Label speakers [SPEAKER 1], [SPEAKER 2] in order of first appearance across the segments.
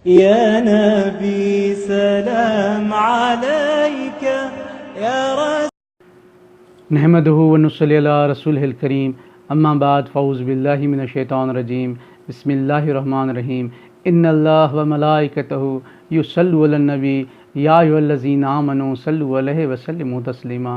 [SPEAKER 1] يا نبي سلام عليك يا رسول.
[SPEAKER 2] نحمده ونصلي علي رسوله الڪريم اما بعد فاعوذ بالله من الشيطان الرجيم بسم الله الرحمن الرحيم ان الله وملائڪته يصلوا علي النبي يا ايها الذين آمنوا صلوا عليه وسلموا تسليما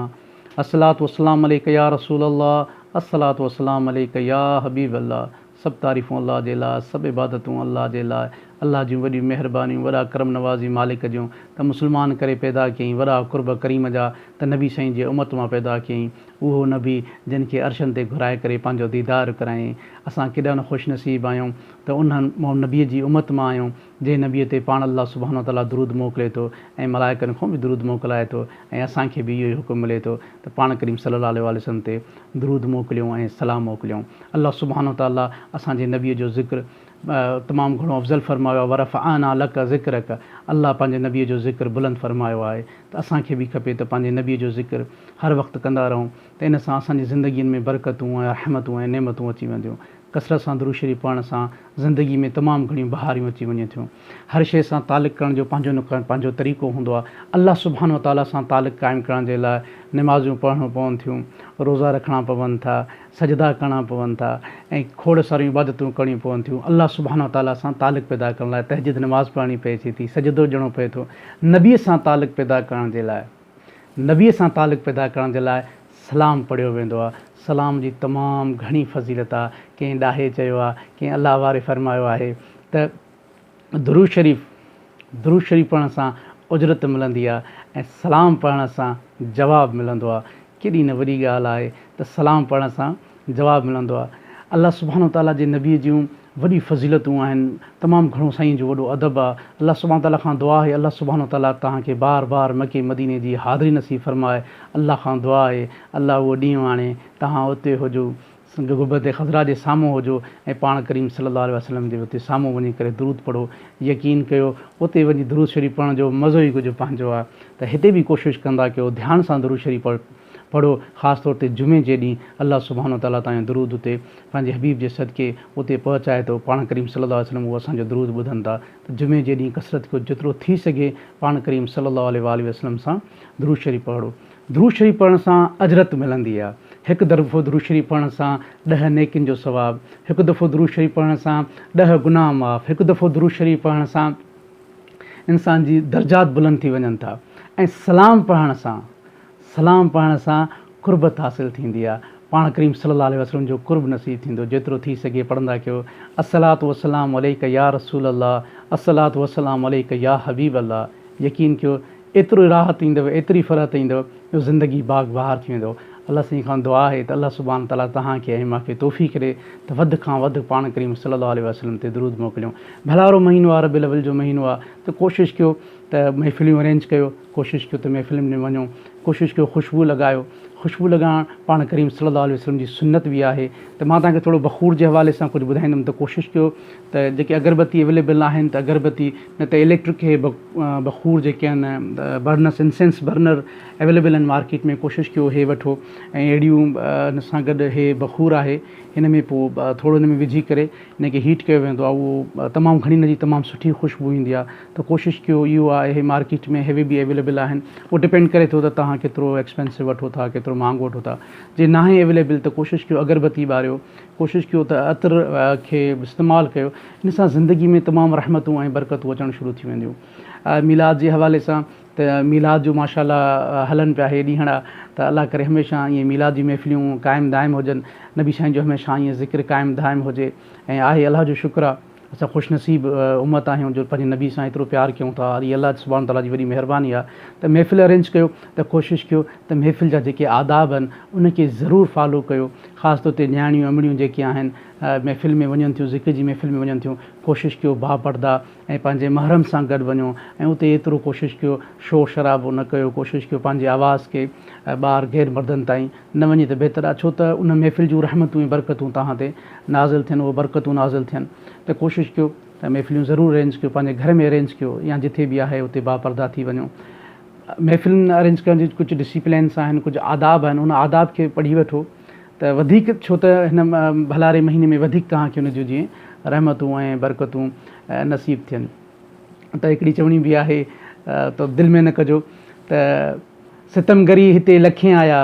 [SPEAKER 2] الصلوة والسلام عليك يا رسول الله الصلوة والسلام عليك يا حبيب الله سڀ تعريفون الله جي لاء، سڀ عبادتون الله جي لاء، الله جون وڏيون مهربانيون، وڏا ڪرم نوازي مالڪ جون ته مسلمان ڪري پيدا ڪيائين، وڏا قرب ڪريم جا ته نبي سائين جي امت مان پيدا ڪيائين، اهو نبي جنھن کي عرشن تي گهرائي ڪري پنهنجو ديدار ڪرايائين. اسان ڪيڏا نه خوش نصيب آهيون ته انهن نبي جي امت مان آهيون، جنهن نبيء تي پاڻ الله سبحانه وتعاليٰ درود موڪلي ٿو ۽ ملائڪن کان به درود موڪلائي ٿو ۽ اسان کي به اهو ئي حڪم ملي ٿو ته پاڻ ڪريم صلّي الله عليه واٰله وسلّم تي درود موڪليون ۽ سلام موڪليون. الله سبحانه وتعاليٰ اسان جي نبيء جو ذڪر تمام گهڻو افضل فرمايو آهي ورفعنا لڪ ذڪرڪ الله پنهنجي نبيء جو ذڪر بلند فرمايو آهي ته اسان کي به کپي ته پنهنجي نبيء جو ذڪر هر وقت ڪندا رهون ته ان سان اسان جي زندگين ۾ برڪتون ۽ رحمتون ۽ نعمتون اچي وينديون. ڪثرت سان درود شريف پڙهڻ سان زندگي ۾ تمام گهڻيون بهاريون اچي وڃن ٿيون. هر شيء سان تعلق ڪرڻ جو پنهنجو نه پنهنجو طريقو هوندو آهي. الله سبحانه وتعاليٰ سان تعلق قائم ڪرڻ جي لاء نمازيون پڙهڻيون پون ٿيون، روزا رکڻا پون ٿا، سجدا ڪرڻا پون ٿا ۽ کوڙ ساريون عبادتون ڪرڻيون پون ٿيون. الله سبحانه وتعاليٰ سان تعلق پيدا ڪرڻ لاء تهجد نماز پڙهڻي پئي ٿي، سجدو ڏيڻو پئي ٿو. نبيء سان تعلق پيدا ڪرڻ جي لاء. نبيء سان تعلق پيدا ڪرڻ جي لاء سلام پڙهيو ويندو آهي. سلام جي تمام گهڻي فضيلت آهي. ڪنهن ڏاهي چيو آهي، ڪنهن الله واري فرمايو آهي ته درود شريف درود شريف پڙهڻ سان اجرت ملندي آهي ۽ سلام پڙهڻ سان جواب ملندو آهي. ڪيڏي نه وڏي ڳالهه آهي ته سلام پڙهڻ سان جواب ملندو آهي. الله سبحانه وتعاليٰ جي نبي جون وڏي فضيلتون آهن، تمام گهڻو سائين جو وڏو ادب آهي. الله سبحانه وتعاليٰ کان دعا آهي الله سبحانه وتعاليٰ توهان کي بار بار مڪي مديني جي حاضري نصيب فرمائي. الله کان دعا آهي الله اهو ڏينهن آڻي توهان اتي هجو، گنبد خضراء جي سامهون هجو ۽ پاڻ ڪريم صلي الله عليه وسلم جي اتي سامهون وڃي ڪري درود پڙهو. يقين ڪيو اتي وڃي درود شريف پڙهڻ جو مزو ئي ڪجهه پنهنجو آهي ته هتي به ڪوشش ڪندا ڪيو ڌيان سان درود شريف پڙهو خاص طور تي جمعي جي ڏينهن الله سبحانه وتعاليٰ توهان جو درود اتي پنهنجي حبيب جي صدقي اتي پهچائي ٿو پاڻ ڪريم صلي الله عليه وسلم اهو اسان جو درود ٻڌن ٿا ته جمعي جي ڏينهن ڪثرت ڪيو جيترو ٿي سگهي پاڻ ڪريم صلي الله عليه واٰله وسلم سان درود شريف پڙهو درود شريف پڙهڻ سان اجرت ملندي آهي هڪ دفعو درود شريف پڙهڻ سان ڏهه نيڪين جو ثواب هڪ دفعو درود شريف پڙهڻ سان ڏهه گناهه معاف هڪ دفعو درود شريف پڙهڻ سان انسان جي درجات بلند ٿي وڃن ٿا ۽ سلام پڙهڻ سان سلام پڙهڻ سان قربت حاصل ٿيندي آ پاڻ ڪريم صلي الله عليه وسلم جو قرب نصيب ٿيندو جيترو ٿي سگهي پڙهندا ڪيو الصلوة والسلام عليڪ يا رسول الله الصلوة والسلام عليڪ يا حبيب الله يقين ڪيو ايترو راحت ايندو ايتري فرحت ايندو جو زندگي باغ بهار ٿي ويندو الله سائين کان دعا آهي ته الله سبحانه تعالي توهان کي ۽ مان کي توفيق ڏي ته وڌ کان وڌ پاڻ ڪريم صلي الله عليه وسلم تي درود موڪليون ڀلارو مهينو آ ربيع الاول جو مهينو آ ته ڪوشش ڪيو ته محفليون ارينج ڪيو ڪوشش ڪيو ته محفلن ۾ وڃو، ڪوشش ڪيو خوشبو لڳايو، خوشبو لڳائڻ پاڻ ڪريم صلي الله عليه وسلم جي سنت به آهي ته مان توهان کي ٿورو بخور جي حوالي سان ڪجهه ٻڌائيندم ته ڪوشش ڪيو ته جيڪي اگربتي اويليبل آهن ته اگربتي نه ته اليڪٽرڪ هي بخور جيڪي آهن برنس انسينس برنر اويليبل آهن مارڪيٽ ۾ ڪوشش ڪيو هي وٺو ۽ اهڙيون ان سان گڏ هي بخور آهي هن ۾ پوء ٿورو هن ۾ وجهي ڪري ان کي هيٽ ڪيو ويندو آهي اهو تمام گهڻي ان جي تمام سٺي خوشبو ايندي آهي ته ڪوشش ڪيو اهو آهي اهي مارڪيٽ ۾ هيوي به اويليبل آهن اهو ڊپينڊ ڪري ٿو ته توهان ڪيترو ايڪسپينسو وٺو ٿا ڪيترو مهانگو وٺو ٿا جي ناهي اويليبل ته ڪوشش ڪيو اگربتي ٻاريو ڪوشش ڪيو ته عطر کي استعمال ڪيو ان سان زندگي ۾ تمام رحمتون ۽ برڪتون اچڻ شروع ٿي وينديون ميلاد جي حوالي سان ته ميلاد جو ماشاء الله هلن پيا هي ڏينهڙا ته الله ڪري هميشه ائين ميلاد جون محفليون قائم دائم هجن نبي سائين جو هميشه ائين ذڪر قائم دائم هجي ۽ آهي الله جو شڪر آ اسان خوش نصيب امت آهيون جو پنهنجي نبي سان ايترو پيار ڪيون ٿا هي الله سبحانه تعالي جي وڏي مهرباني آ ته محفل ارينج ڪيو ته ڪوشش ڪيو ته محفل جا جيڪي آداب آهن ان کي ضرور فالو ڪيو خاص طور تي نياڻيون امڙيون جيڪي آهن محفل ۾ وڃن ٿيون ذڪر جي محفل ۾ وڃن ٿيون ڪوشش ڪيو با پرده ۽ پنهنجي محرم سان گڏ وڃو ۽ اتي ايترو ڪوشش ڪيو شور شرابو نه ڪيو ڪوشش ڪيو پنهنجي آواز کي ٻاهر غير مردن تائين نه وڃي ته بهتر آهي ڇو ته ان محفل جون رحمتون ۽ برڪتون توهان تي نازل ٿين اهي برڪتون نازل ٿين ته ڪوشش ڪيو ته محفليون ضرور ارينج ڪيو پنهنجي گهر ۾ ارينج ڪيو يا جٿي به آهي اتي باپرده ٿي وڃو محفلن ارينج ڪرڻ جي ڪجهه ڊسيپلينس آهن ڪجهه آداب آهن ان آداب کي پڙهي وٺو ته وڌيڪ ڇو ته هن ڀلاري مهيني ۾ وڌيڪ توهان کي ان جون جيئن رحمتون ۽ برڪتون نصيب ٿين. ته هڪڙي چوڻي به آهي ته دل ۾ نه ڪجو ته ستمگري هتي لکين آيا،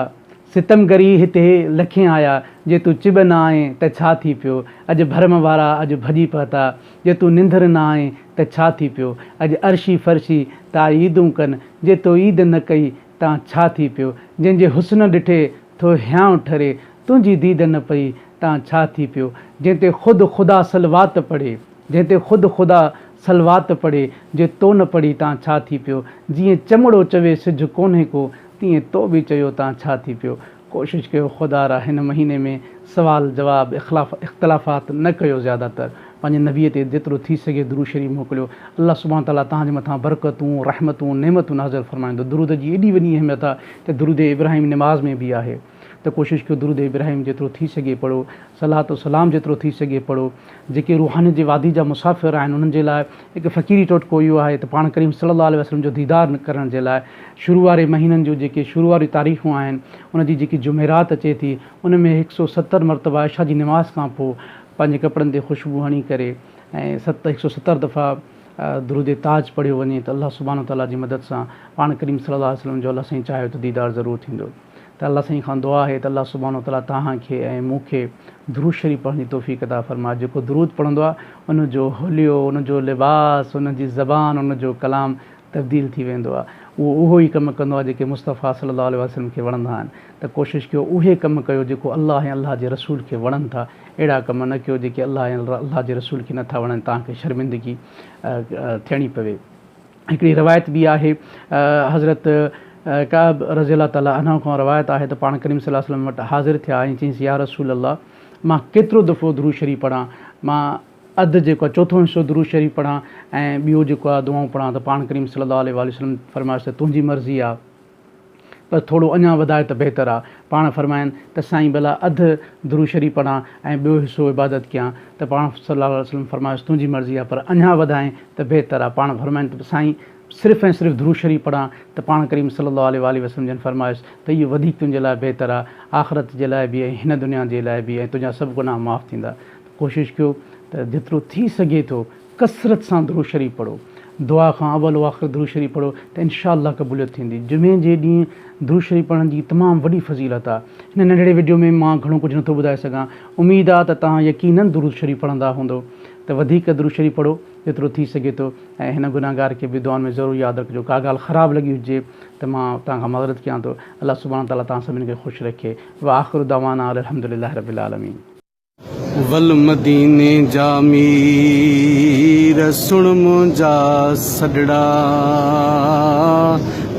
[SPEAKER 2] ستمگري هتي لکين آيا، جي تون چٻ نه آئين ته ڇا ٿي پيو، اڄ ڀرم وارا اڄ ڀڄي پهتا، جي تون ننڌر نه آئين ته ڇا ٿي پيو، اڄ عرشي فرشي تائيدون ڪن، جي تو عيد نه ڪئي تان ڇا ٿي پيو، جنهن جي حسن ڏٺي ٿو هيانء ٺري، تنهنجي ديد نه پئي تان ڇا ٿي پيو، جنهن تي خود خدا صلوات پڙهي. جنهن تي خود خدا صلوات پڙهي، جي تو نه پڙهي تان ڇا ٿي پيو؟ جيئن چمڙو چوي سج ڪونهي ڪو، تيئن تو به چيو تان ڇا ٿي پيو؟ ڪوشش ڪيو خدا را هن مهيني ۾ سوال جواب اخلاف اختلافات نه ڪيو زياده تر پنهنجي نبي تي جيترو ٿي سگهي درود شريف موڪليو الله سبحانه تعالي توهان جي مٿان برڪتون رحمتون نعمتون نازل فرمائيندو درود جي ايڏي وڏي اهميت آهي ته درود ابراهيم نماز ۾ به آهي ته ڪوشش ڪيو درود ابراهيم جيترو ٿي سگهي پڙهو، صلات و سلام جيترو ٿي سگهي پڙهو. جيڪي روحانيت جي وادي جا مسافر آهن انهن جي لاء هڪ فقيري ٽوٽڪو اهو آهي ته پاڻ ڪريم صلي الله عليه وسلم جو ديدار ڪرڻ جي لاء شروع واري مهينن جون جيڪي شروع واريون تاريخون آهن ان جي جيڪي جمعرات اچي ٿي ان ۾ هڪ سو ستر مرتبه عشاء جي نماز کان پوء پنهنجي ڪپڙن تي خوشبو هڻي ڪري ۽ ست هڪ سو ستر دفعا درود تاج پڙهيو وڃي ته الله سبحانه وتعاليٰ جي مدد سان پاڻ ڪريم صلي الله عليه وسلم جو الله سائين چاهيو ته ديدار ضرور ٿيندو. ته الله سائين کان دعا آهي ته الله سبحانه وتعاليٰ توهان کي ۽ مون کي درود شريف پڙهڻ جي توفيق عطا فرمائي جيڪو درود پڙهندو آهي ان جو حليو ان جو لباس ان جي زبان ان جو ڪلام تبديل ٿي ويندو آهي اهو اهو ئي ڪم ڪندو آهي جيڪي مصطفيٰ صلي الله عليه وسلم کي وڻندا آهن ته ڪوشش ڪيو اهي ڪم ڪيو جيڪو الله ۽ الله جي رسول کي وڻن ٿا اهڙا ڪم نه ڪيو جيڪي الله ۽ الله جي رسول کي نٿا وڻن توهان کي شرمندگي ٿيڻي پوي. هڪڙي روايت به آهي حضرت ڪعب رضي الله تعالٰي عنه کان روايت آهي ته پاڻ ڪريم صلي الله عليه وسلم وٽ حاضر ٿيا ۽ چيائينس يا رسول الله مان ڪيترو دفعو درود شريف پڙهان مان اڌ جيڪو آهي چوٿون حصو درود شريف پڙهان ۽ ٻيو جيڪو آهي دعائون پڙهان ته پاڻ ڪريم صلي الله عليه وآله وسلم فرمايس ته تنهنجي مرضي آهي پر ٿورو اڃا وڌاء ته بهتر آ. پاڻ فرمائن ته سائين ڀلا اڌ درود شريف پڙهان ۽ ٻيو حصو عبادت ڪيان ته پاڻ صلي الله عليه وسلم فرمايس تنهنجي مرضي آ پر اڃا وڌائين ته بهتر آ. پاڻ فرمائن ته سائين صرف ۽ صرف درود شريف پڙهان ته پاڻ ڪريم صلي الله عليه واٰله وسلم جن فرمايس ته اهو وڌيڪ تنهنجي لاء بهتر آ آخرت جي لاء به ۽ هن دنيا جي لاء به ۽ تنهنجا سڀ گناهه معاف ٿيندا ته ڪوشش ڪيو ته جيترو ٿي سگهي ٿو ڪثرت سان درود شريف پڙهو. دعا کان اول و آخر درود شريف پڙهو ته انشاء الله قبوليت ٿيندي. جمعي جي ڏينهن درود شريف پڙهڻ جي تمام وڏي فضيلت آ. هن ننڍڙي وڊيو ۾ مان گهڻو ڪجهه نٿو ٻڌائي سگهان. اميد آ ته توهان يقينن درود شريف پڙهندا هوندو ته وڌيڪ درود شريف پڙهو جيترو ٿي سگهي ٿو ۽ هن گنهگار کي به دعائن ۾ ضرور ياد رکجو. ڪا ڳالهه خراب لڳي هجي ته مان توهان کان معذرت ڪيان ٿو. الله سبحانه تعاليٰ توهان سڀني کي خوش رکي. واخر دعوانا ان الحمدلله رب العالمين.
[SPEAKER 3] ول مديني جا مير سڻ منهنجا سڏڙا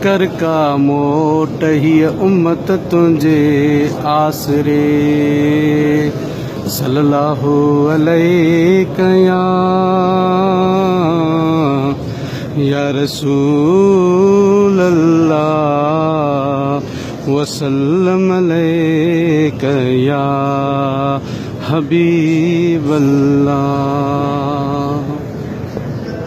[SPEAKER 3] ڪر ڪا موٽ هيء امت تنهنجي آسري صلي الله عليڪ يا يا رسول الله وسلم عليڪ يا حبيب الله.